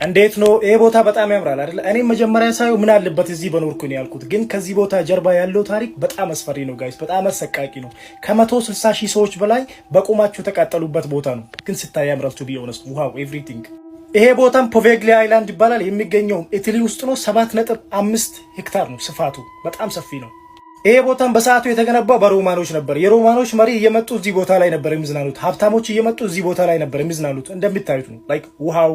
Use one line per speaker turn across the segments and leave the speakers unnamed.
እንዴት ነው ይሄ ቦታ? በጣም ያምራል አይደል? እኔም መጀመሪያ ሳየው ምን አለበት እዚህ በኖርኩ ነው ያልኩት። ግን ከዚህ ቦታ ጀርባ ያለው ታሪክ በጣም አስፈሪ ነው guys፣ በጣም አሰቃቂ ነው። ከ160,000 ሰዎች በላይ በቁማቸው የተቃጠሉበት ቦታ ነው። ግን ስታይ ያምራል። To be honest, wow, everything። ይሄ ቦታም ፖቬግሊያ island ይባላል። የሚገኘውም ኢታሊ ውስጥ ነው። 7.5 ሄክታር ነው ስፋቱ፣ በጣም ሰፊ ነው። ይሄ ቦታም በሰዓቱ የተገነባው በሮማኖች ነበር። የሮማኖች መሪ እየመጡ እዚህ ቦታ ላይ ነበር የሚዝናኑት። ሀብታሞች እየመጡ እዚህ ቦታ ላይ ነበር የሚዝናኑት። እንደምታዩት ነው። Like ውሃው፣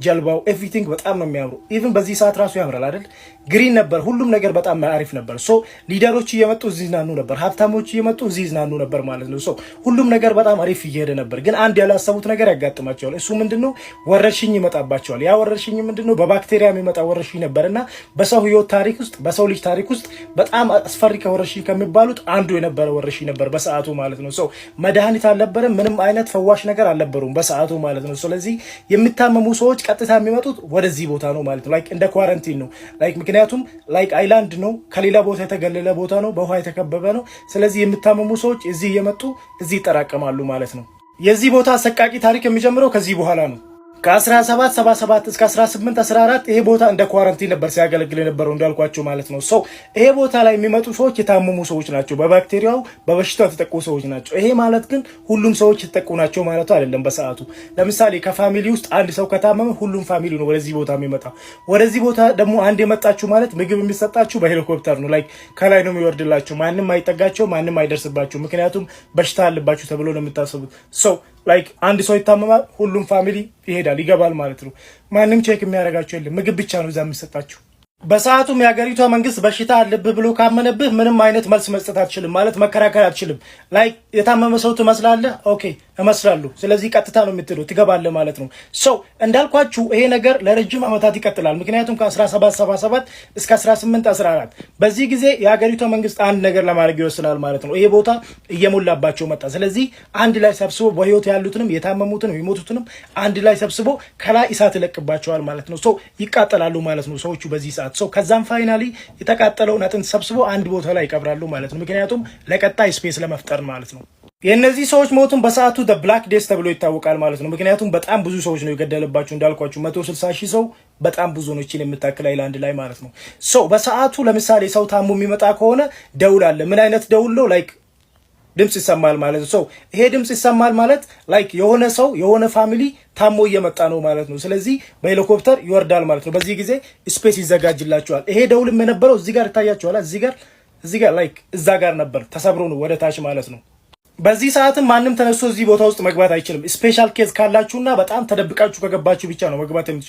ጀልባው፣ everything በጣም ነው የሚያምሩ። Even በዚህ ሰዓት ራሱ ያምራል አይደል? Green ነበር፣ ሁሉም ነገር በጣም አሪፍ ነበር። So leader ኦች እየመጡ እዚህ ይዝናኑ ነበር። ሀብታሞች እየመጡ እዚህ ይዝናኑ ነበር ማለት ነው። So ሁሉም ነገር በጣም አሪፍ እየሄደ ነበር። ግን አንድ ያላሰቡት ነገር ያጋጥማቸዋል። እሱ ምንድነው? ወረርሽኝ ይመጣባቸዋል። ያ ወረርሽኝ ምንድነው? በባክቴሪያ የሚመጣ ወረርሽኝ ነበር እና በሰው ህይወት ታሪክ ውስጥ፣ በሰው ልጅ ታሪክ ውስጥ በጣም አስፈሪ ከወረርሽኝ ከሚባሉት አንዱ የነበረ ወረርሽኝ ነበር በሰዓቱ ማለት ነው። So መድኃኒት አልነበረም፣ ምንም አይነት ፈዋሽ ነገር አልነበሩም በሰዓቱ ማለት ነው። ስለዚህ የሚታመሙ ሰዎች ቀጥታ የሚመጡት ወደዚህ ቦታ ነው ማለት ነው። Like እንደ quarantine ነው። Like ምክንያቱም like island ነው፣ ከሌላ ቦታ የተገለለ ቦታ ነው፣ በውሃ የተከበበ ነው። ስለዚህ የሚታመሙ ሰዎች እዚህ እየመጡ እዚህ ይጠራቀማሉ ማለት ነው። የዚህ ቦታ አሰቃቂ ታሪክ የሚጀምረው ከዚህ በኋላ ነው። ከ1777 እስከ 1814 ይሄ ቦታ እንደ quarantine ነበር ሲያገለግል የነበረው እንዳልኳችሁ ማለት ነው። So ይሄ ቦታ ላይ የሚመጡ ሰዎች የታመሙ ሰዎች ናቸው። በባክቴሪያው በበሽታው የተጠቁ ሰዎች ናቸው። ይሄ ማለት ግን ሁሉም ሰዎች የተጠቁ ናቸው ማለቱ አይደለም። በሰዓቱ ለምሳሌ ከ family ውስጥ አንድ ሰው ከታመመ ሁሉም family ነው ወደዚህ ቦታ የሚመጣ። ወደዚህ ቦታ ደግሞ አንድ የመጣችሁ ማለት ምግብ የሚሰጣችሁ በሄሊኮፕተር ነው። Like ከላይ ነው የሚወርድላችሁ። ማንም አይጠጋችሁ፣ ማንም አይደርስባችሁ። ምክንያቱም በሽታ አለባችሁ ተብሎ ነው የሚታሰቡት። So like አንድ ሰው ይታመማል፣ ሁሉም family ይሄዳል፣ ይገባል ማለት ነው። ማንም check የሚያደርጋቸው የለም። ምግብ ብቻ ነው እዛ የሚሰጣችሁ። በሰዓቱም የሀገሪቷ መንግስት በሽታ አለብህ ብሎ ካመነብህ ምንም አይነት መልስ መስጠት አትችልም፣ ማለት መከራከር አትችልም። Like የታመመ ሰው ትመስላለህ፣ okay እመስላለሁ። ስለዚህ ቀጥታ ነው የምትለው፣ ትገባለህ ማለት ነው። So እንዳልኳችሁ ይሄ ነገር ለረጅም ዓመታት ይቀጥላል። ምክንያቱም ከ1777 እስከ 1814 በዚህ ጊዜ የሀገሪቷ መንግስት አንድ ነገር ለማድረግ ይወስናል ማለት ነው። ይሄ ቦታ እየሞላባቸው መጣ። ስለዚህ አንድ ላይ ሰብስቦ በህይወት ያሉትንም የታመሙትንም የሞቱትንም አንድ ላይ ሰብስቦ ከላይ እሳት ይለቅባቸዋል ማለት ነው። So ይቃጠላሉ ማለት ነው ሰዎቹ በዚህ ሰዓት። So ከዛም finally የተቃጠለውን አጥንት ሰብስቦ አንድ ቦታ ላይ ይቀብራሉ ማለት ነው። ምክንያቱም ለቀጣይ space ለመፍጠር ማለት ነው። የእነዚህ ሰዎች ሞቱን በሰዓቱ Black Death ተብሎ ይታወቃል ማለት ነው። ምክንያቱም በጣም ብዙ ሰዎች ነው የገደለባቸው፣ እንዳልኳችሁ 160,000 ሰው በጣም ብዙ ነው፣ ይቺን የምታክል island ላይ ማለት ነው። So በሰዓቱ ለምሳሌ ሰው ታሞ የሚመጣ ከሆነ ደውል አለ። ምን አይነት ደውል ነው? Like ድምፅ ይሰማል ማለት ነው። So ይሄ ድምፅ ይሰማል ማለት like የሆነ ሰው፣ የሆነ family ታሞ እየመጣ ነው ማለት ነው። ስለዚህ በሄሊኮፕተር ይወርዳል ማለት ነው። በዚህ ጊዜ space ይዘጋጅላቸዋል። ይሄ ደውልም የነበረው እዚህ ጋር ይታያችኋል። እዚህ ጋር like እዛ ጋር ነበር፣ ተሰብሮ ነው ወደ ታች ማለት ነው። በዚህ ሰዓትም ማንም ተነስቶ እዚህ ቦታ ውስጥ መግባት አይችልም። Special case ካላችሁና በጣም ተደብቃችሁ ከገባችሁ ብቻ ነው መግባት የምትችሉት።